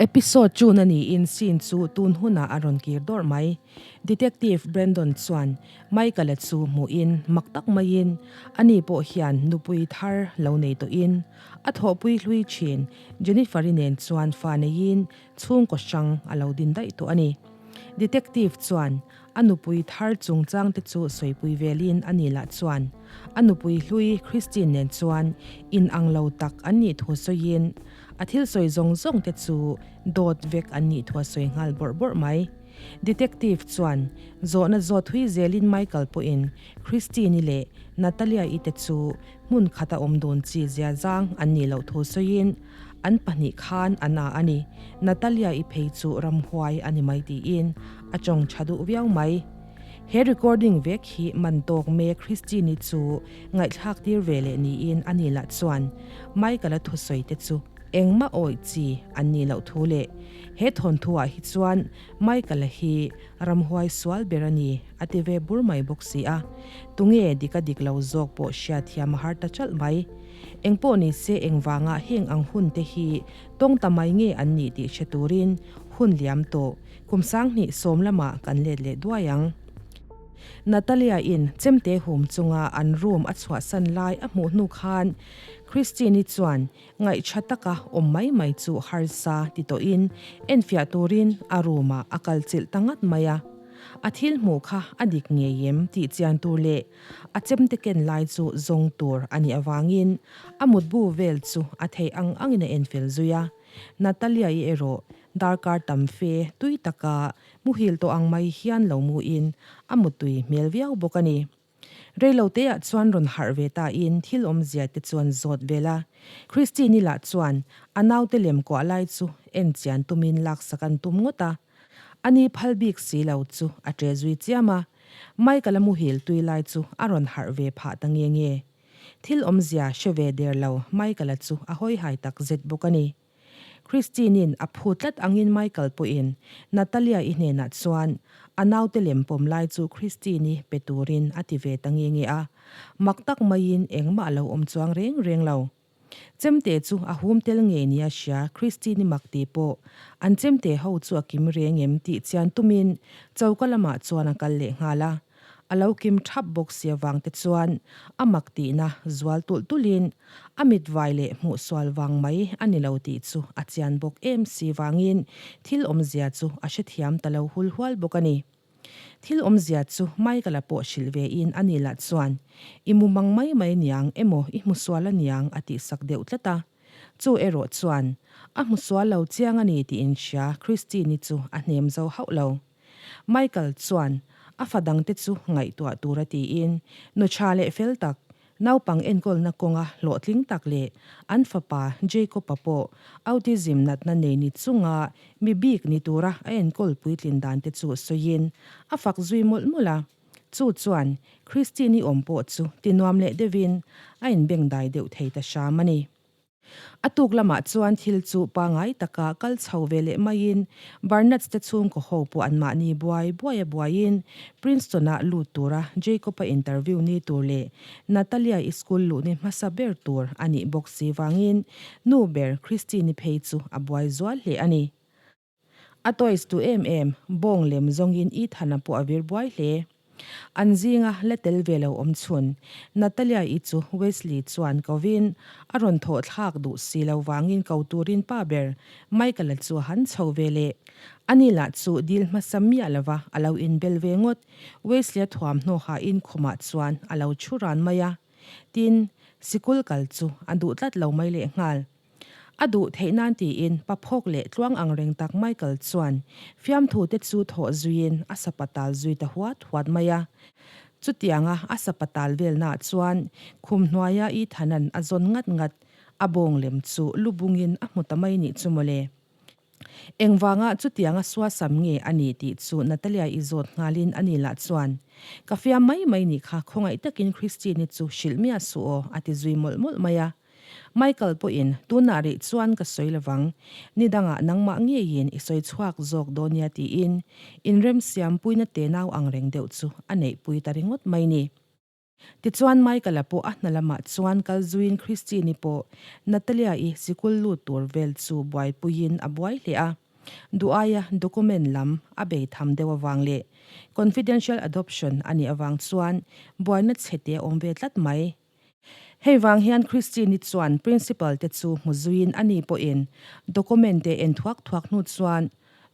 Episode June a niin scene chu tun hunah a rawn kir dawrh mai. Detective Brandon chuan Michael-a chu hmuhin mak tak maiin ani pawh hian nupui thar lo nei tawhin a thawhpui hlui thin Jennifer-i nen chuan fa neiin chhungkaw hrang a lo din daih tawh a ni. Detective chuan A nupui thar chungchang te chu sawipui velin a ni lah chuan a nupui hlui Christine nen chuan in ang lo tak an nih thu sawiin a thil sawi zawng zawng te chu dawt vek an nih thu a sawi nghal bawrh bawrh mai. Detective chuan zawhna zawt hui zelin Michael pawhin Christine-i leh Natalia-i te chu hmun khata awm dun chi zia zang an nih loh thu sawiin An pahnih khan a na a ni. Natalia-i phei chu ramhuai a ni mai tiin a tawng tha duh viau mai. He recording vek hi man tawk mek Christine-i chu ngaihthlak tir ve leh niin a ni lah chuan Michael-a thusawi te chu engmah awih chi an nih loh thu leh he thawnthu ah hi chuan Michael-a hi ramhuai sual ber a ni a ti ve bur mai bawk si a. Tunge dik a dik lo zawk pawh hriatthiam a har ta chalh mai. Engpawh ni se engvanga heng ang hun te hi tawng ta mai nge an nih tih hre turin hun liam tawh kum sanghnih sawm lamah kan let leh duai ang. Natalia in chemte hum chunga an room a chhuahsan lai a hmuh hnu khan Christine-i chuan ngaihṭha taka awm mai mai chu harsa ti tawhin enfiah turin a room ah a kalchilh ta ngat mai a. A thil hmuh kha a dik ngei em tih chian tur leh A chemte ken lai chu zawng tur a nih avangin a mutbu vel chu a theih ang angin a enfel zui a. Natalia-i erawh darkar tam fe tui taka muhil tawh ang mai hian lo muin a mutui hmel viau bawk a ni. Reiloteah chuan rawn harh ve tain thil awmzia te chuan zawt vel a. Christine-i lah chuan a naute lem kuah lai chu en chian tumin laksak an tum ngawt a. A ni phal bik si lo chu a ṭe zui chiam a. Michael-a muhil tui lai chu a rawn harh ve phah ta nge nge. Thil awmzia hre ve der lo Michael-a chu a hawihai tak zet bawk a ni. Christine-in a phu tlat angin Michael pawhin Natalia-i hnenah chuan a naute lem pawm lai chu Christine-i pe turin a ti ve ta nge nge a. Mak tak maiin engmah a lo awm chuang reng reng lo. Chemte chu a hum tel ngei nia hria Christine-i mak tih pawh an chemte ho chu a kim reng em tih chian tumin choka lamah chuan a kal leh nghal a. A lo kim thap bawk si avang te chuan a mak tihna zual tulh tulhin a mit vai leh hmuh sual vang mai a ni lo tih chu a chian bawk em si vangin thil awmzia chu a hrethiam ta lo hul hual bawk a ni. Thil awmzia chu Michael-a pawh hrilh ve in a ni lah chuan, I mu mang mai mai niang emaw i hmu sual a niang a tih sak deuh tlat a. Chu erawh chuan, a hmu sual lo chiang a ni tih in hria Christine-i chu a hnem zo hauh lo. Michael chuan a fa dangte chu ngaihtuah tur a tiin, nu tha leh fel tak, Naupang enkawlna kawnga hlawhtling tak leh an fapa Jacob-a pawh autism natna nei ni chunga mi bik ni tura a enkawl puitlin dan te chu sawiin a fak zui mawlh mawlh a. Chu chuan Christine-i awm pawh chu tinuam leh deuhin a inbengdai deuh thei ta hram a ni. A tuk lamah chuan thil chu pangai taka kal chho ve leh maiin Barnetts te chhungkaw ho pawh anmahni buai buai a buaiin Princeton-ah lut tura Jacob-a interview ni tur leh Natalia-i school luh ni hmasa ber tur a nih bawk si vangin nu ber Christine-i phei chu a buai zual hle a ni. A toys duh em em, bawng lem zawngin Ethan-a pawh a vir buai hle. An zinga la tel ve lo awm chhun, Natalia-i chu Wesley chuan kovin a rawn thawh thlak duh si lo vangin ko turin pa ber Michael-a chu a han chho ve leh. Ani lah chu dil hmasa miah lova a lo inbel ve ngawt. Wesley-a thuamhnaw hain khumah chuan a lo thu ran mai a. Tin, sikul kal chu a duh tlat lo mai lehnghal. A duh theih nan tiin paphawk leh tluang ang reng tak Michael chuan fiamthu te chu thawh zuiin a sapatal zui ta huat huat mai a. Chutianga a sapatal velnaah chuan khum hnuaia Ethan-a'n a zawn ngat ngat a bawng lem chu lu bungin a hmu ta mai nih chu mawle. Engvanga chutianga suasam nge a ni tih chu Natalia-i zawt nghalin a ni lah chuan, Ka fiam mai mai nih kha khawngaih takin Christine-i chu hrilh miah suh aw a ti zui mawlh mawlh mai a. Michael pawhin, Tunah rih chuan ka sawi lovang, ni dangah nangmah ngeiin i sawi chhuak zawk dawn nia tiin inremsiampuina tenau ang reng deuh chu a neihpui ta ringawt mai ni. Tichuan Michael-a pawh a hna lamah chuan kal zuiin Christine-i pawh Natalia-i sikul lut tur vel chu buaipuiin a buai hle a. Duh aia document lam a bei tham deuh avang leh confidential adoption a nih avang chuan buaina chhete a awm ve tlat mai. Hei vang hian Christine-i chuan principal te chu hmu zuiin ani pawhin document te en thuak thuak hnu chuan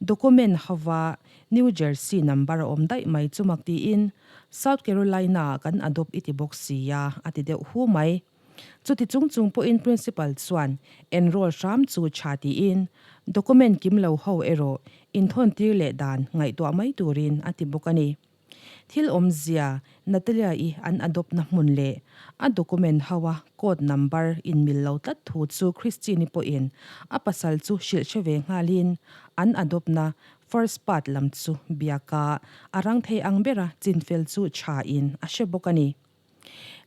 document hova New Jersey number a awm daih mai chu mak tiin South Carolina-ah kan adopt i ti bawk sia a ti deuh hu mai. Chuti chung chung pawhin principal chuan enroll hram chu tha tiin document kim lo ho erawh inthawntir leh dan ngaihtuah mai turin a ti bawk a ni. Thil awmzia, Natalia-i an adopt na hmun leh a document ho a code number inmil lo tlat thu chu Christine-i pawhin a pasal chu hrilh hre ve nghalin an adopt na first part lam chu biaka a rang thei ang bera chinfel chu tha in a hre bawk a ni.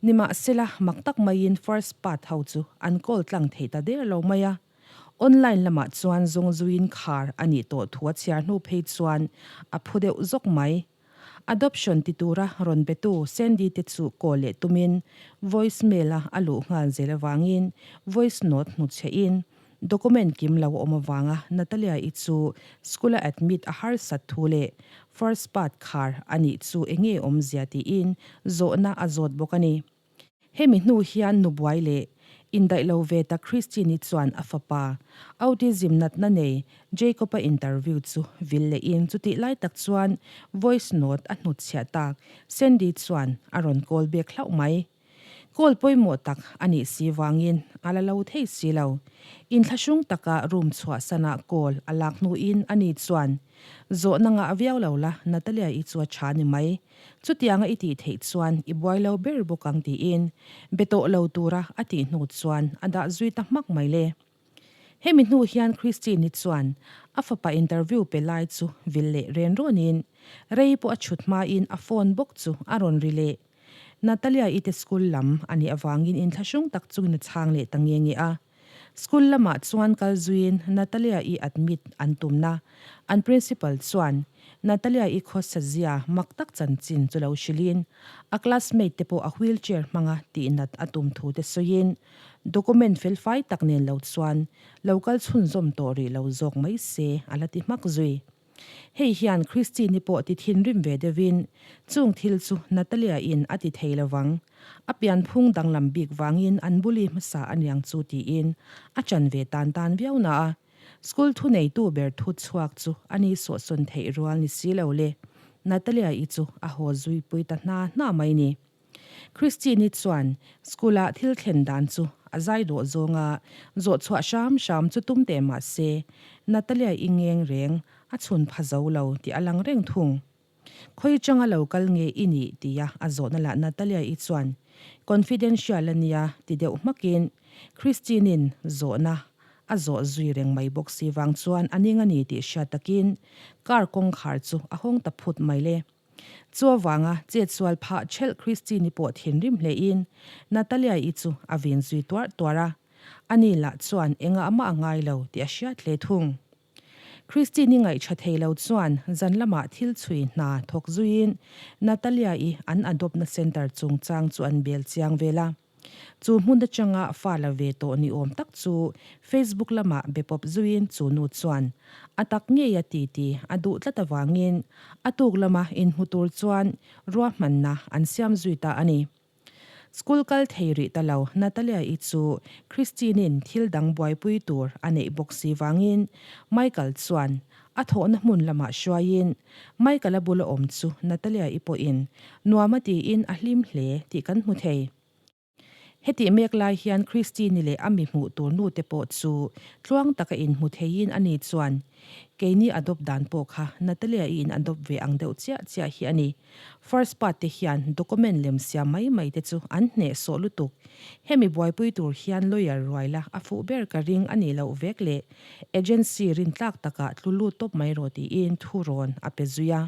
Nimahsela, mak tak maiin first part ho chu an call tlang thei ta der lo mai a. Online lamah chuan zawng zuiin khar a nih tawh thu a chhiar hnu phei chuan a phu deuh zawk mai. Adoption ti tura rawn betu Sandy te chu call leh tumin voice mail a a luh nghal zel avangin voice note hnuchhehin document kim lo a awm avanga Natalia-i chu school-a admit a harsat thu leh first part khar a nih chu enge awmzia tiin zawhna a zawt bawk a ni. Hemi hnu hian nubuai leh indaih lo ve ta Christine-i chuan a fapa autism natna nei Jacob-a interview chu vil lehin chutih lai tak chuan voice note a hnutchhiah tak Sandy chuan a rawn call bek hlauh mai. Call pawimawh tak a nih si vangin a la lo thei si lo. Inthlahrung taka room chhuahsanah call a lak hnuin ani chuan, Zawhna ngah viau lo la, Natalia-i chu a tha ni mai. Chutianga i tih theih chuan i buai lo ber bawk ang tiin be tawh lo tura a tih hnu chuan a dah zui ta hmak mai le. Hemi hnu hian Christine-i chuan a fapa interview pe lai chu vil leh ren rawnin rei pawh a chhut hmain a phone bawk chu a rawn ri leh. Natalia-i te school lam a nih avangin inthlahrung tak chungin a chhang leh ta nge nge a. School lamah chuan kal zuiin Natalia-i admit an tumna an principal chuan Natalia-i khawsa zia mak tak chanchin chu lo hrilhin a classmate te pawh a wheelchair hmanga tihnat a tum thu te sawiin document felfai tak nen lo chuan lo kal chhunzawm tawh rih lo zawk mai se a la ti hmak zui. Hei hian Christine-i pawh ti thinrim ve deuhin, chung thil chu Natalia-in a ti thei lo vang. A pianphung danglam bik vangin an bully hmasa a niang chu tiin a chan ve tan tan viau na a, school thuneitu ber thu chhuak chu a ni sawhsawn theih rual ni si lo le. Natalia-i chu a haw zuipui ta hna hna mai ni. Christine-i chuan school-ah thil thlen dan chu a zai dawh zawnga zawh chhuah hram hram chu tum teh mah se, Natalia-i ngeng reng a chhun pha zo lo tih a lang reng thung. Khawi changa lo kal nge i nih tia a zawhna lah Natalia-i chuan confidential a nia ti deuh hmakin Christine-in zawhna a zawh zui reng mai bawk si vang chuan a ning a ni tih hriat takin car kawngkhar chu a hawng ta phut mai le. Chu avanga chetsual phah ṭhelh Christine-i pawh thinrim hlein Natalia-i chu a vin zui tuarh tuarh a, ani lah chuan engah mah a ngai lo tih a hriat hle thung. Christine-i ngaihṭha thei lo chuan zan lamah thil chhui hna thawk zuiin Natalia-i an adopt-na centre chungchang chu an bel chiang vel a. Chu hmun atanga fa la ve tawh ni awm tak chu Facebook lamah be pawp zuiin chu nu chuan a tak ngei a ti ti a duh tlat avangin a tuk lama inhmu tur chuan ruahmanna an siam zui ta a ni. School kal thei rih ta lo Natalia-i chu Christine-in thil dang buaipui tur a neih bawk si vangin Michael chuan A thawhna hmun lamah hruaiin Michael-a bula awm chu Natalia-i pawhin nuam a tiin a hlim hle tih kan hmu thei. Hetih mek lai hian Christine-i leh a mi hmuh tur nute pawh chu tluang taka inhmu theiin ani chuan keini adopt dan pawh kha Natalia-i in adopt ve ang deuh chiah chiah hi a ni. First part te hian document lem siam mai mai te chu an hnehsawh lutuk. Hemi buaipui tur hian lawyer ruai la a fuh ber ka ring a nih loh vek leh agency rintlak takah tlu lut tawp mai rawh tiin thu rawn a pe zui a.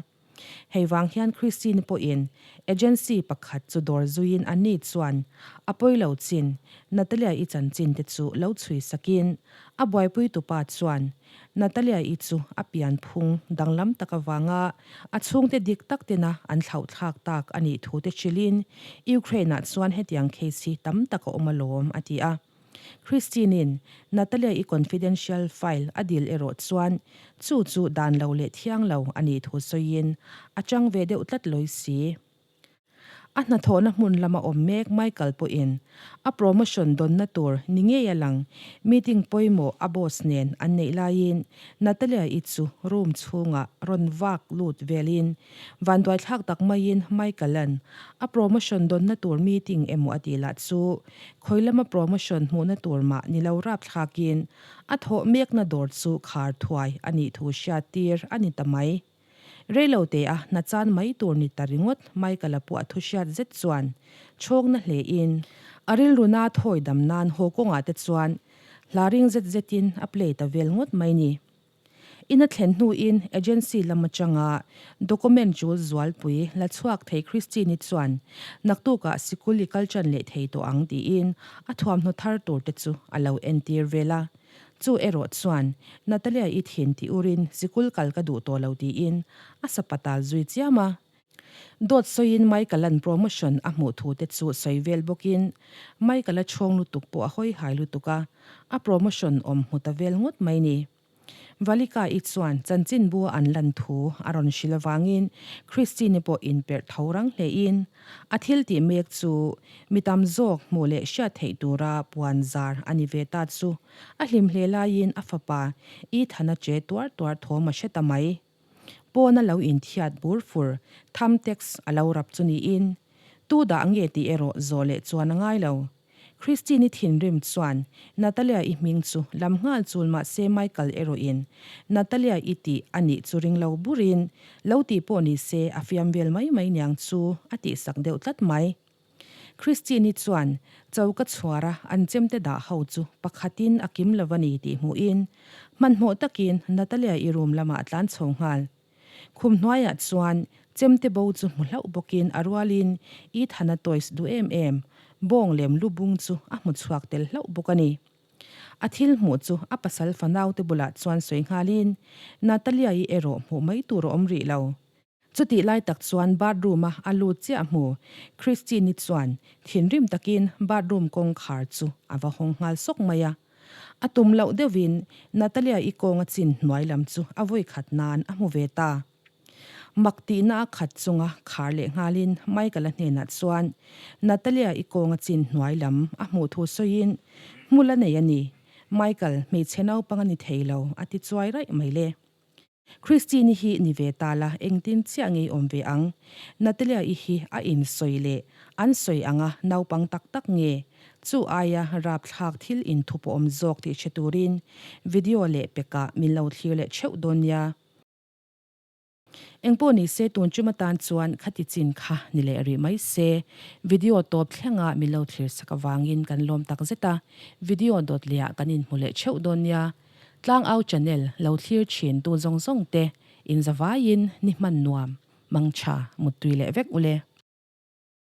Hei vang hian Christine pawhin agency pakhat chu dawr zuiin anni chuan a pawi lo chin Natalia-i chanchin te chu lo chhui sakin a buaipui tupa chuan Natalia-i chu a pian phung danglam tak avanga a chhungte dik tak tena an thlauhthlak tak a nih thu te hrilhin Ukraine-ah chuan hetiang case hi tam tak a awm alawm a ti a. Christine-in Natalia-i confidential file a dil erawh chuan chu chu dan lo leh thiang lo a nih thu sawiin a chang ve deuh tlat lawi si. A hnathawhna hmun lama awm mek Michael pawhin a promotion dawnna tur ni ngei a lang meeting pawimawh a boss nen an neih laiin Natalia-i chu room chhungah rawn vak lut velin vanduaithlak tak maiin Michael-a'n a promotion dawnna tur meeting emaw a tih lah chu khawi lama promotion hmuhna tur mah ni lo rapthlakin a thawh mekna dawr chu khar thuai a nih thu hriattir a ni ta mai. Reilo te a hna chan mai tur ni ta ringawt Michael-a pawh a thu hriat zet chuan chhawkna hle in a rilru na thawi dam nan haw kawngah te chuan hla ring zet zet in a play ta vel ngawt mai ni. In a thlen hnu in agency lam atanga document tul zualpui la chhuak thei Christine-i chuan naktukah sikul i kal tan leh thei tawh ang tiin a thuamhnaw thar tur te chu a lo entir vel a. Chu erawh chuan Natalia-i thin tih urin sikul kal ka duh tawh lo tiin a sapatal zui chiam a. Dawt sawiin Michael-a'n promotion a hmuh thu te chu sawi vel bawkin Michael-a chhawng lutuk pawh a hawi hai lutuk a, a promotion awm hmu ta vel ngawt mai ni. Valika-i chuan chanchinbu a an lan thu a rawn hrilh avangin Christine-i pawh inperh tho rang hlein a thil tih mek chu mi tam zawk hmuh leh hriat theih tura puan zar a ni ve ta chu a hlim hle laiin a fapa Ethan-a che tuar tuar thawm a hre ta mai. Pawna lo inthiat bur fur tham tax a lo rap chu niin tu dah nge tih erawh zawh leh chuan a ngai lo. Christine-i thinrim chuan Natalia-i hming chu lam nghal chul mah se Michael erawhin Natalia-i tih a nih chu ring lo burin lo tih pawh ni se a fiam vel mai mai niang chu a tihsak deuh tlat mai. Christine-i chuan choka chhuara an chemte dah ho chu pakhatin a kim lo a ni tih hmuhin hmanhmawh takin Natalia-i room lamah a tlan chho nghal. Khum hnuaiah chuan chemte bo chu hmu hlauh bawkin a rualin Ethana toys duh em em, bawng lem lu bung chu a hmu chhuak tel hlauh bawk a ni. A thil hmuh chu a pasal fanaute bulah chuan sawi nghalin Natalia-i erawh hmuh mai tur a awm rih lo. Chutih lai tak chuan bathroom-a a lut chiah hmu Christine-i chuan thinrim takin bathroom kawngkhar chu a va hawng nghal sawk mai a. A tum loh deuhin Natalia-i kawnga chin hnuai lam chu a vawi khat nan a hmu ve ta. Mak tihna a khat chunga khar leh nghalin Michael-a hnenah chuan Natalia-i kawnga chin hnuai lam a hmuh thu sawiin, Hmul a nei a ni, Michael, hmeichhe naupang a ni thei lo, a ti chuai raih mai le. Christine-i hi ni ve ta la, engtin chiah ngei awm ve ang? Natalia-i hi a insawi leh an sawi anga naupang tak tak nge? Chu aia rapthlak thil inthup a awm zawk tih hre turin video leh pekah min lo thlir leh theuh dawn nia. Engpawh ni se tun tum atan chuan khati chin kha ni leh rih mai se. Video tawp thlenga min lo thlir sak avangin kan lawm tak zet a, video dawt lehah kan inhmu leh theuh dawn nia. Tlangau channel lo thlir thin tu zawng zawng te in zavaiin ni hman nuam, mangtha, muttui leh vek ule.